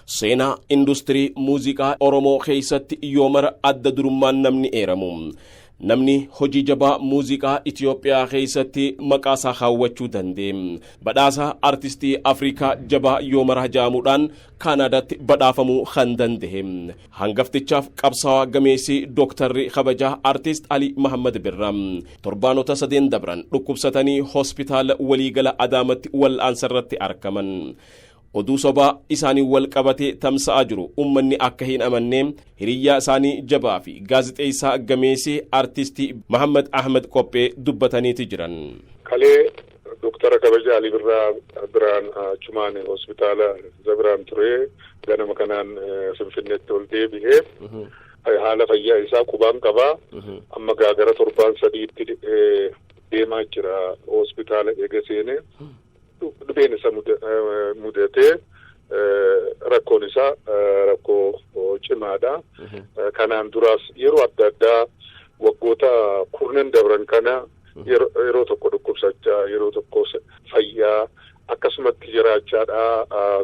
Seenaa industirii muuziqaa Oromoo keessatti yoo mara adda durummaan namni eeramu. Namni hojii jabaa muuziqaa Itiyoophiyaa keessatti maqaasaa kaawwachuu danda'e. Badhaasa artistii Afrikaa jabaa yoo mara jaamuudhaan Kaanaadaatti badhaafamuu kan danda'e. Hangaftichaaf qabsaawaa gameessi Dooktarri kabajaa Artist Ali Mahammad Birraa torbaanota sadeen dabran dhukkubsatanii hospitaala waliigala Adaamatti wal'aansa irratti argaman. Oduu sobaa isaanii wal qabatee tamsa'aa jiru ummanni akka hin amanne hiriyyaa isaanii jabaa fi gaazixeessaa gameessi artistii Mahammad Ahmed Qophee dubbataniiti jiran. Kalee Dooktara kabajaa Ali Birraa biraan achumaan hospitaala isa biraan ture, ganama kanaan Finfinneetti ol deebi'ee haala fayyaa isaa qubaan qabaa. Amma gaagara torbaan 3tti deemaa jira hospitaala eega seenee. Dhibeen isa mudatee, rakkoon isaa rakkoo cimaadha. Kanaan duraas yeroo adda addaa waggoota kurnan dabran kana yeroo tokko dhukkubsachaa, yeroo tokko fayyaa, akkasumatti jiraachaadha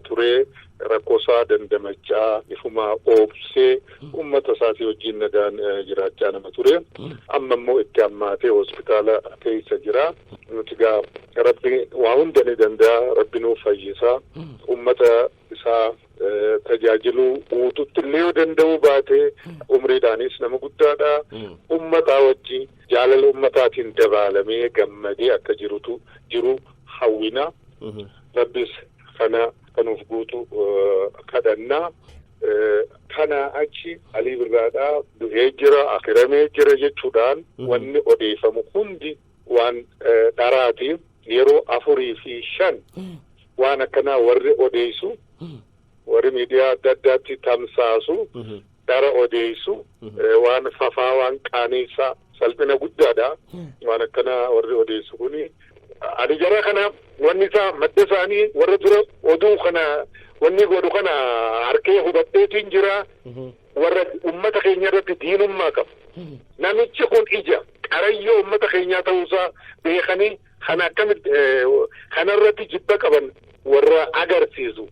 turee, rakkoo isaa dandamachaa, ifuma oobsee, uummata isaatii wajjin nagaan jiraachaa nama ture. Amma immoo itti hammaatee hospitaala keessa jira. Nuti gaa Rabbi waa hunda ni danda'a, Rabbi nuuf fayyisaa. Uummata isaa tajaajiluu guututti illee yoo danda'uu baate, umriidhaanis nama guddaadha. Uummataa wajjin jaalala uummataatiin dabaalamee gammadee akka jirutu jiru hawwina. Rabbis kana kanuuf guutu kadhannaa. Kana achi Alii Birraadhaa du'ee jira, akiramee jira jechuudhaan wanni odeeffamu hundi waan dharaati. Yeroo 4 fi 5 waan akkanaa warri odeessu, warri miidiyaa adda addaatti tamsaasu, dhara odeessu, waan fafaa, waan qaaneessaa, salphina guddaadha. Waan akkanaa warri odeessu kuni. Ani jara kana wanni isaa madda isaanii warra dura oduu kana wanni godhu kana harkee hubadheetiin jira. Warra ummata keenya irratti diinummaa qabu. Namichi kun ija qarayyoo ummata keenyaa ta'uusaa beekanii kana akkamitti kanarratti jibba qaban warra agarsiisu.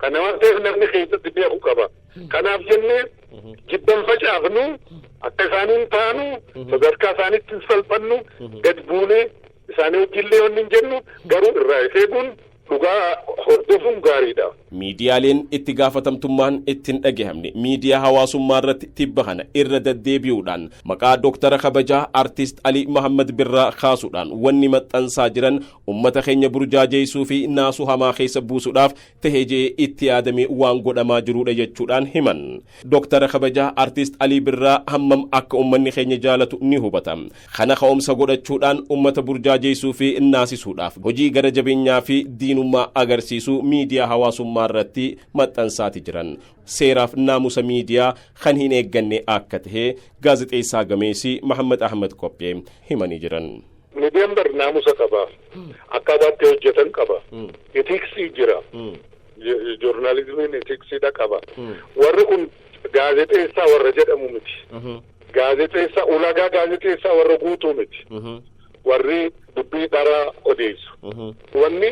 Kana waan ta'eef namni keessatti beeku qaba. Kanaaf jennee jibban facaafnu, akka isaaniin taanu, sadarkaa isaaniitti hin salphannu, gad buunee isaanii wajjillee wanni hin jennu, garuu irraa of eeguun, dhugaa hordofuun gaariidha. Miidiyaaleen itti gaafatamtummaan ittiin dhagahamne miidiyaa hawaasummaa irratti tibba kana irra deddeebi'uudhaan maqaa Dooktara kabajaa Artist Alii Mahammad Birraa kaasuudhaan wanni maxxansaa jiran ummata keenya burjaajeessuu fi naasuu hamaa keessa buusuudhaaf tahee jee itti yaadamee waan godhamaa jirudha jechuudhaan himan. Dooktara kabajaa Artist Alii Birraa hammam akka ummanni keenya jaalatu ni hubata. Kana ka'umsa godhachuudhaan ummata burjaajeessuu fi naasisuudhaaf hojii gara jabeenyaa fi diinummaa agarsiisuu miidiyaa hawaasummaa irratti maxxansaati jiran. Seeraaf naamusa miidiyaa kan hin eegganne akka tahe gaazexeessaa gameessi Mahammad Ahmad Qophee himanii jiran. Miidiyaan bar naamusa qaba. Akkaataatti hojjetan qaba. Ethicsii jira. Joornaalizimiin ethicsiidha qaba. Warri kun gaazexeessaa warra jedhamu miti. Gaazexeessaa, ulagaa gaazexeessaa warra guutuu miti. Warri dubbii dharaa odeessu. Wanni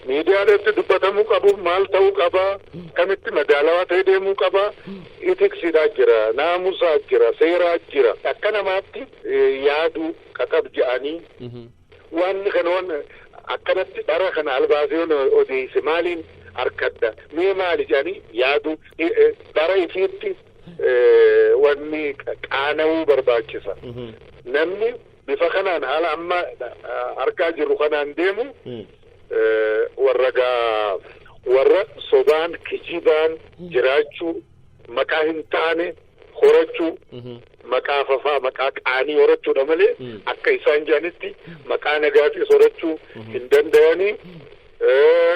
miidiyaa irratti dubbatamuu qabu maal ta'uu qaba? Kamitti madaalawaa ta'ee deemuu qaba? Ethicsiidhaa jira, naamusaa jira, seeraa jira. Akka namaatti yaaduu qaqab je'anii wanni kana waan akkanatti dhara kana albaasee odeesse maaliin harkadda? Mee maali jedhanii yaaduu, dhara ifiitti wanni qaana'uu barbaachisa. Namni bifa kanaan haala amma argaa jirru kanaan deemu warra gaa warra sobaan kijibaan jiraachuu, maqaa hin taane horachuu, maqaa fafaa, maqaa qaanii horachuudha malee akka isaan jedhanitti maqaa nagaatis horachuu hin danda'anii.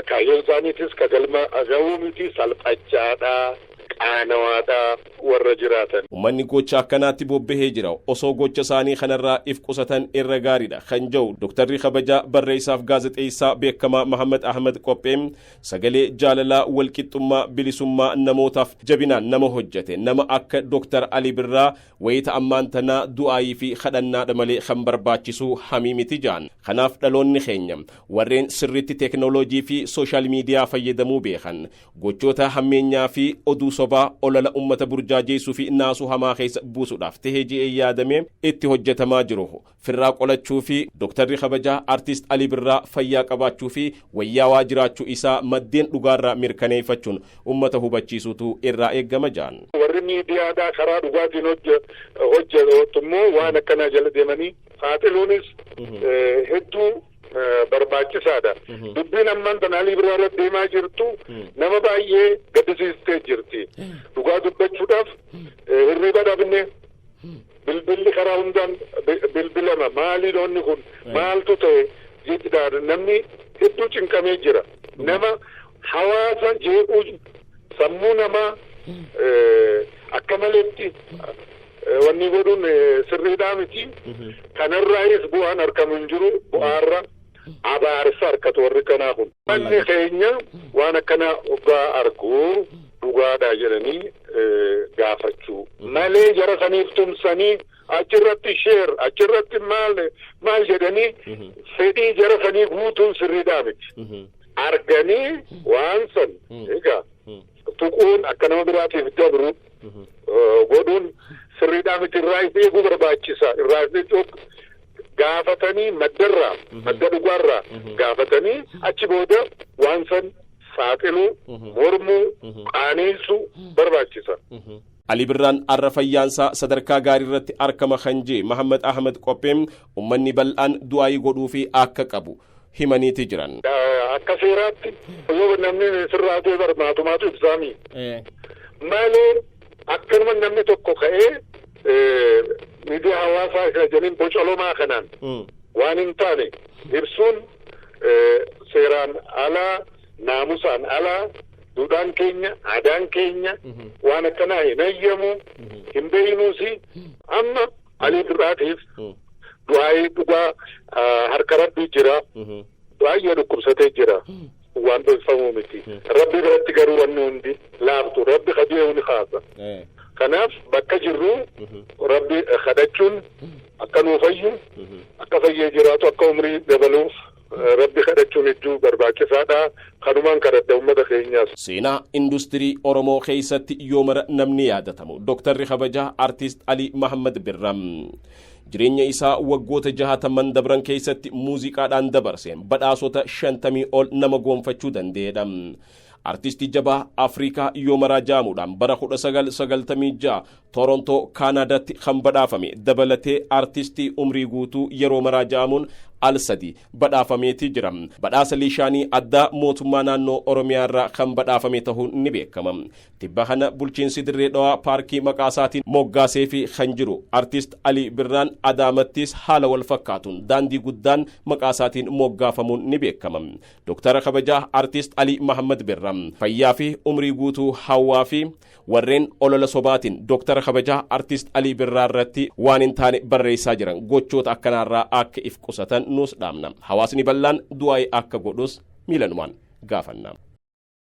Kaayyoon isaaniitis ka galma gahuu miti, salphachaadha. Qaanawaadha warra jiraatan. Uummanni gocha akkanaatti bobbahee jira osoo gocha isaanii kanarraa if qusatan irra gaariidha kan jedhu Dooktarri kabajaa barreessaaf gaazexeessaa beekamaa Mahammad Ahmad Qophee, sagalee jaalalaa, walqixxummaa, bilisummaa namootaaf jabinaan nama hojjete, nama akka Dooktar Ali Birraa wayita ammaan tanaa du'aayii fi kadhannaadha malee kan barbaachisu hamii miti jaan. Kanaaf dhaloonni keenya warreen sirriitti teeknooloojii fi social media fayyadamuu beekan gochoota hammeenyaa fi oduu sobaa, olola ummata burjaajeessuu fi naasuu hamaa keessa buusuudhaaf tahee ji'ee yaadamee itti hojjetamaa jiru firraa qolachuu fi Dooktarri kabajaa Artiist Alii Birraa fayyaa qabaachuu fi wayyaawaa jiraachuu isaa maddeen dhugaarraa mirkaneeffachuun ummata hubachiisuutu irraa eeggama jaan. Warri miidiyaadhaa karaa dhugaatiin hojjetu immoo waan akkanaa jala deemanii saaxiluunis hedduu barbaachisaadha. Dubbiin ammaan tana Alii Birraa irra deemaa jirtu nama baay'ee gaddisiistee jirti. Dhugaa dubbachuudhaaf hirriba dhabne, bilbilli karaa hundaan bilbilama, maali loonni kun, maaltu ta'e jechuudha, namni hedduu cinqamee jira. Nama hawaasa jeequu, sammuu namaa akka maletti wanni godhuun sirriidhaa miti. Kanarraayis bu'aan argamu hin jiru, bu'aarra abaarsa harkatu warri kanaa kun. Manni keenya waan akkanaa dhugaa arguu dhugaadhaa jedhanii gaafachuu malee jara saniif tumsanii achirratti share, achirratti maal maal jedhanii fedhii jara sanii guutuun sirriidhaa miti. Arganii waan san egaa tuquun akka nama biraatiif dabru godhuun sirriidhaa miti, irraa eeguu barbaachisa. Irraa gaafatanii maddarraa, madda dhugaarraa gaafatanii achi booda waan san saaxiluu, mormuu, qaaneessuu barbaachisa. Ali Birraan arra fayyaansaa sadarkaa gaarii irratti argama kan jee Mahammad Ahmad Qopheen, ummanni bal'aan du'aayii godhuu fi akka qabu himaniiti jiran. Akka seeraatti yoo namni sirraa ta'e barmaatumaatu ibsaami. Malee akkanuma namni tokko ka'ee miidiyaa hawaasaa isa jedhaniin bocolomaa kanaan waan hin taane ibsuun seeraan alaa, naamusaan alaa, duudhaan keenya, aadaan keenya waan akkanaa hin ayyamu, hin beeynuusi. Amma Alii Birraatiif du'aayii dhugaa, harka Rabbii jira, baay'ee dhukkubsatee jira, waan tolfamuu miti. Rabbi biratti garuu wanni hundi laaftu, Rabbi qajeelu ni kaasa. Kanaaf bakka jirru Rabbi kadhachuun akka nuu fayyu, akka fayyee jiraatu, akka umrii dabaluuf Rabbi kadhachuun hedduu barbaachisaadha. Kanumaan kadhadha uummata keenyaas. Seenaa industirii Oromoo keessatti yoo mara namni yaadatamu Dooktarri kabajaa Artiist Alii Mahammad Birraa jireenya isaa waggoota 60n dabran keessatti muuziqaadhaan dabarseen badhaasota 50 ol nama goonfachuu danda'edha. Artistii jabaa Afrikaa yoo maraa jaamuudhaan bara 1996 Torontoo Kaanaadaatti kan badhaafame dabalatee artistii umrii guutuu yeroo maraa jaamuun al sadi badhaafameeti jira. Badhaasa Liishaanii addaa mootummaa naannoo Oromiyaa irraa kan badhaafame ta'uun ni beekama. Tibba kana bulchiinsi Dirree Dhawaa paarkii maqaa isaatiin moggaasee fi kan jiru Artist Alii Birraan Adaamattis haala wal fakkaatuun daandii guddaan maqaa isaatiin moggaafamuun ni beekama. Dooktara kabajaa Artist Alii Mahammad Birraa fayyaa fi umrii guutuu hawwaa fi warreen olola sobaatiin Dooktara kabajaa Artist Alii Birraa irratti waan hin taane barreessaa jiran gochoota akkanaarraa akka if qusatan nuus dhaamna. Hawaasni bal'aan du'aa'ii akka godhus miilanumaan gaafanna.